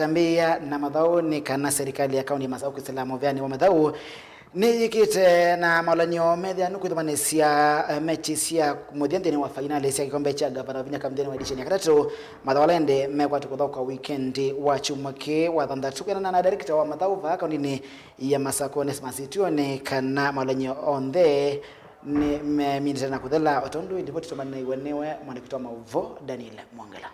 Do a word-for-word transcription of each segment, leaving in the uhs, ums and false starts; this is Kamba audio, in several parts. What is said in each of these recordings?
Tambĩĩa na mathaũ nĩ kana serikali ya kaunti ya Masaku kwĩsĩla mũvĩanĩ wa mathaũ nĩyĩkĩte na maũlany'o methĩanu kwĩthũmanĩsya, eh, mechi sya mũthya nthĩnĩ wa fainali sya kĩkombe kya ngavana wa vinya kaunti nthĩnĩ wa edition ya katatũ. Mathaũ ala ĩndĩ mekwatwa kũthaũka wikendi wa kyumwa kĩĩ wa thanthatũ. Kwĩanana na director wa mathaũ vaa kauntinĩ ya Masaku, Onesmus Ituo, nĩ kana maũlany'o onthe nĩ memindĩte na kũthela, o tondũ ĩlivoti tũmanĩiwe nĩwe mwandĩki wa maũvoo Daniel Mwongela.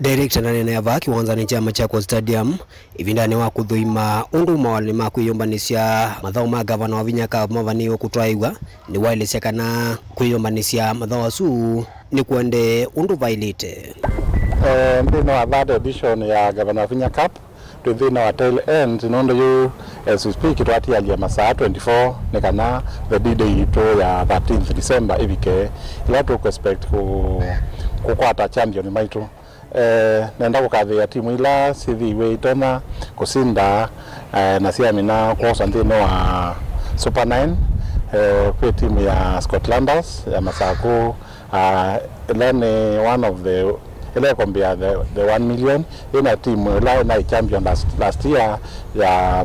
Director naneenea vaa kĩwanzanĩ kya Machakos Stadium ĩvindanĩ wa kũthũima ũndũ maũlany'o ma kwĩyũmbanĩsya mathaũ ma Gavana wa Vinya Cup mavanĩĩwe kũtwaĩw'a, nĩwaelesya kana kwĩyũmbanĩsya mathaũ asu nĩkũendee ũndũ vaĩlĩte. Eh, nthĩnĩ wa third edition ya Gavana wa Vinya Cup, twĩ nthĩnĩ wa tail end, nũndũ yu, as we speak, twatialya masaa twenty-four nĩ kana the D-Day yitũ ya thirteenth December ĩvike, ĩla tũkũexpect kũ-, kũkwata champion maitũ. Eh, nenda kũkathĩĩa timu ila syĩthĩiwe itonya kũsinda, eh, na syamina kwoswa nthĩnĩ wa Super Nine. Eh, kwĩ timu ya Scotlanders ya Masaku, ah, ĩla nĩ one of the, ĩla ĩkombea the, the one million, yĩna timu ĩla ĩnaĩ champion last, last year ya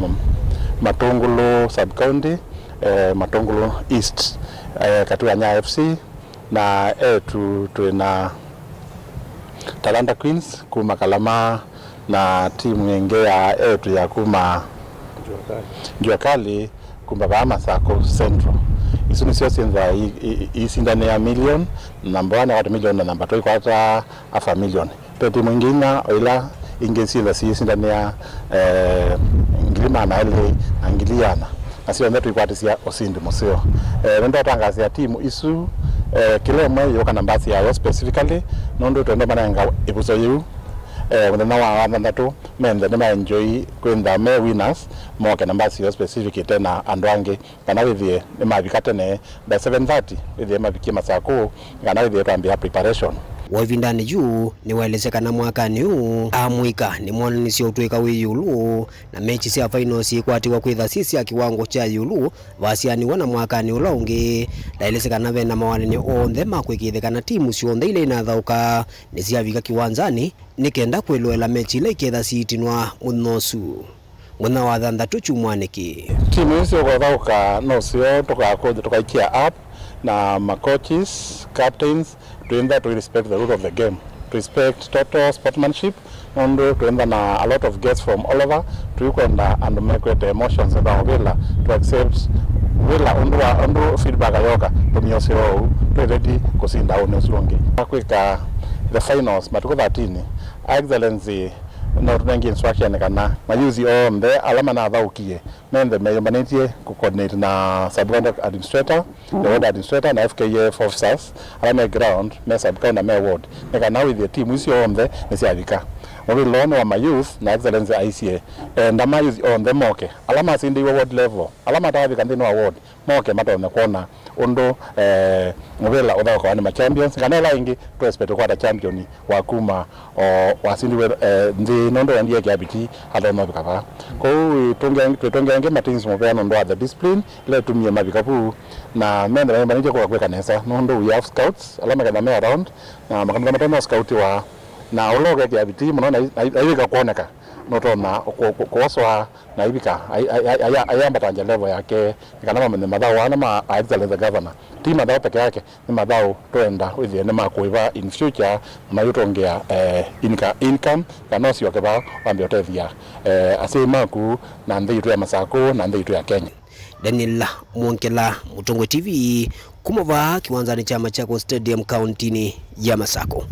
Matungulu sub county, eh, Matungulu East, eh, Katuanya F C, na etu twĩ na Talanta Queens kuma Kalama, na timu ĩngĩ ya etu ya kuma Jua Kali kuma vaa Masaku Central. Isu nĩsyo syĩnzaa i-, i-, iisindanĩa million, number one akwata million na number two ikwata half a million. Ve timu ingĩ inya o ila ingĩ syĩnza siĩsindanĩa, eh, ngili maana elĩ na ngili iana, na syonthe tũikwatĩsya ũsindi mũseo. Eh, nĩndatangaasĩa timu isu, eh, kĩla ĩmwe yĩũka na mbasi yayo specifically, nũndũ twenda manenga ĩvuso yĩu, eh, mũthenya wa thanthatũ, menthe nĩmaenjoy kwĩntha me winners, moke na mbasi yao specific ĩte na andũ angĩ, kana wĩthĩe nĩmavika tene, by seven thirty wĩthĩe mavikie Masaku, kana wĩthĩe twambĩĩa preparation. Wa ĩvindanĩ yu nĩwaelesya kana mwakanĩ ũũ amũika nĩmonanisye ũtũĩka wĩ ĩũlũ, na mechi sya finals ikwatĩwa kwĩtha syĩ sya kĩwango kya ĩũlũ vasyaanĩw'a na mwakanĩ ũla ũngĩ. Ndaelesya kana ve na mawalany'o onthe ma kũĩkĩĩthya kana timu syonthe ila inathaũka nĩsyavika kĩwanzanĩ nĩ kenda kwĩloela mechi ila iketha siitinwa mũthenya ũsu. Mũthenya wa thanthatũ kyumwanĩ kĩĩ. Timu isu ũkũthaũka no syo tũkakũthya tũkaikia up na ma coaches, captains, twĩntha tũ respect the rule of the game, respect total sportsmanship, nũndũ twĩntha na a lot of guests from all over. Tũikwenda andũ mekwete emotions ethĩwa mũvĩla, to accept mũvĩla ũndũ wa ũndũ feedback yoka, tũmĩosye ũu, twĩ ready kũsinda ũnĩ ũsu ũngĩ. Kwĩka the finals matukũ thirteen, Excellency no tũnenge instruction kana mayuthi onthe ala manathaũkie menthe meyũmbanĩtye kũ coordinate na sub-county administrator, the ward administrator na F K F officers ala me ground, me sub-county na me ward, nĩ kana wĩthĩe timu isu onthe nĩsyavika. Mũvĩla ũũ nĩ wa mayouth, na Excellency aisye enda mayouth onthe moke, ala masindĩiwe ward level, ala matavika nthĩnĩ wa ward, moke matonye kwona ũndũ, eh, mũvĩla ũthaũkawa nĩ ma champions, kana ĩla ĩngĩ tũ expect kũkwata champion wa kuma o wasindiwe, eh, nthĩ, nũndũ endie kĩaviti atonya ũvika vaa. Kwoou twĩtũngĩa, twĩtũngĩa ĩngĩ ma teams mũvea nũndũ wa the discipline ĩla ĩtumie mavika vu, na menthe mayũmbanĩtye kũka kwĩka nesa, nũndũ we have scouts ala maketha me around, na makanitha matonya scoutiwa, na ũla ũke kĩaviti mũno na, na, na aivika kwoneka, nũtonya kũ-, kũ-, kũoswa na aivika, ai-, ai-, ai-, ai-, ayambatangya level yake, nĩ kana mamenye mathaũ ana ma Excellency the Governor. Ti mathaũ peke yake, nĩ mathaũ twenda wĩthĩe nĩ ma kũĩva in future, na mayũtũngĩa, eh, inca-, income, kana ũsyoke vaa wambe ũtethya, eh, asyai maku na nthĩ yitũ ya Masaku na nthĩ yitũ ya Kenya. Daniel Mwongela, Mũtongoi T V, kuma vaa kĩwanzanĩ kya Machakos Stadium, kauntinĩ ya Masaku.